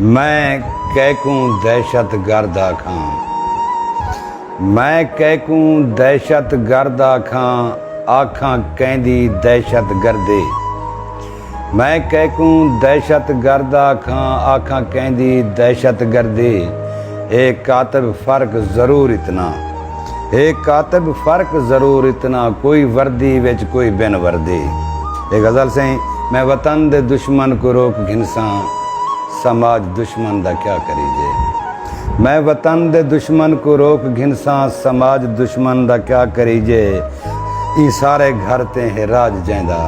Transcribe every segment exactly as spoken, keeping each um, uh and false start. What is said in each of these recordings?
میں کیکوں دہشت گرد آکھاں؟ میں کیکوں دہشت گرد آکھاں؟ آکھاں کیندی دہشت گردی؟ میں کیکوں دہشت گرد آکھاں؟ آکھاں کیندی دہشت گردی؟ اے کاتب فرق ضرور اتنا، اے کاتب فرق ضرور اتنا، کوئی وردی وچ کوئی بن وردی۔ اے غزل سئیں، میں وطن دے دشمن کوں روک گھنساں، سماج دشمن دا کیا کریجے؟ میں وطن دے دشمن کوں روک گھنساں، سماج دشمن دا کیا کریجے؟ ایں سارے گھر تے ہے راج جیندا،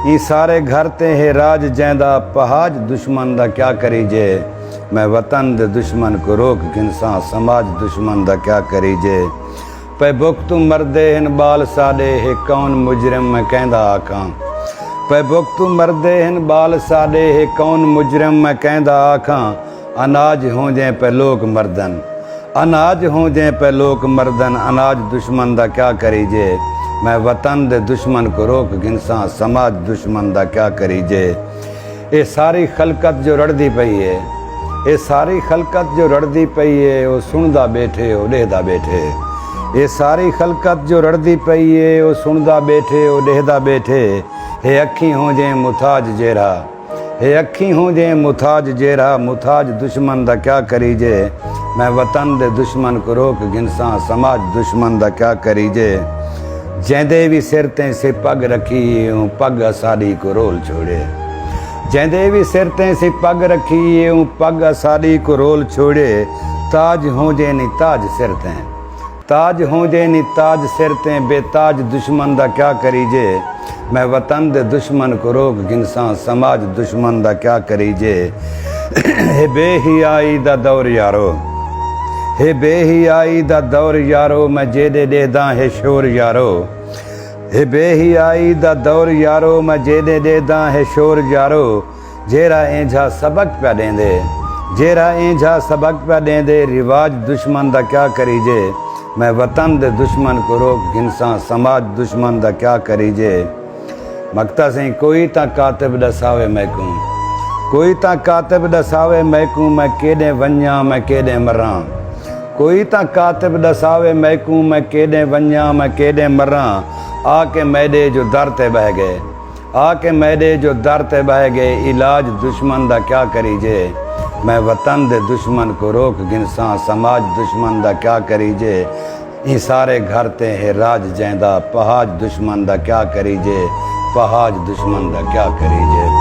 ایں سارے گھر تے ہے راج جیندا، پہاج دشمن دا کیا کریجے؟ میں وطن دے دشمن کوں روک گھنساں، سماج دشمن دا کیا کریجے؟ پئے بکھ توں مردے ہن ٻال ساݙے، ہے کون مجرم میں کیندا آکھاں؟ پئے بکھ توں مردے ہن ٻال ساݙے، ہے کون مجرم میں کیندا آکھاں؟ اناج ہوندیں پئے لوک مردن، اناج ہوندیں پئے لوک مردن، اناج دشمن دا کیا کریجے؟ میں وطن دے دشمن کوں روک گھنساں، سماج دشمن دا کیا کریجے؟ اے ساری خلقت جو رڑدی پئی ہے، اے ساری خلقت جو رڑدی پئی ہے، او سݨدا ٻیٹھے، او ݙیہدا ٻیٹھے۔ اے ساری خلقت جو رڑدی پئی ہے، او سݨدا ٻیٹھے، او ݙیہدا ٻیٹھے۔ ہے اکھیں ہوندیں محتاج جیرھا، ہے اکھیں ہوندیں محتاج جیرھا، محتاج دشمن دا کیا کریجے؟ میں وطن دے دشمن کوں روک گھنساں، سماج دشمن دا کیا کریجے؟ جیندے وی سر تیں سی پڳ رکھی اے، اوں پڳ اساݙی کوں رول چھوڑے۔ جیندے وی سر تیں سی پڳ رکھی اے، اوں پڳ اساݙی کوں رول چھوڑے۔ تاج ہوندیں نی تاج سر تیں، تاج ہوندیں نی تاج سر تیں، بے تاج دشمن دا کیا کریجے؟ میں وطن دے دشمن کوں روک گھنساں، سماج دشمن دا کیا کریجے؟ ہے بے حیائی دا دور یارو، ہے بے حیائی دا دور یارو، میں جیݙے ݙیہداں ہے شور یارو۔ ہے بے حیائی دا دور یارو، میں جیݙے ݙیہداں ہے شور یارو۔ جیرھا اینجھا سبق پیا ݙیندے، جیرھا اینجھا سبق پیا ݙیندے، رواج دشمن دا کیا کریجے؟ میں وطن دے دشمن کوں روک گھنساں، سماج دشمن دا کیا کریجے؟ مکتا سئیں، کوئی تاں کاتب ݙساوے میکوں، کوئی تاں کاتب ݙساوے میکوں، میں کیݙے ونڄاں، میں کیݙے مراں۔ کوئی تاں کاتب ݙساوے میکوں، میں کیݙے ونڄاں، میں کیݙے مراں۔ آ کے میݙے جو در تے ٻہہ ڳئے، آ کے میݙے جو در تے ٻہہ ڳئے، علاج دشمن دا کیا کریجے؟ میں وطن دے دشمن کوں روک گھنساں، سماج دشمن دا کیا کریجے؟ ایں سارے گھر تے ہے راج جیندا، پہاج دشمن دا کیا کریجے؟ پہاج دشمن دا کیا کریجے؟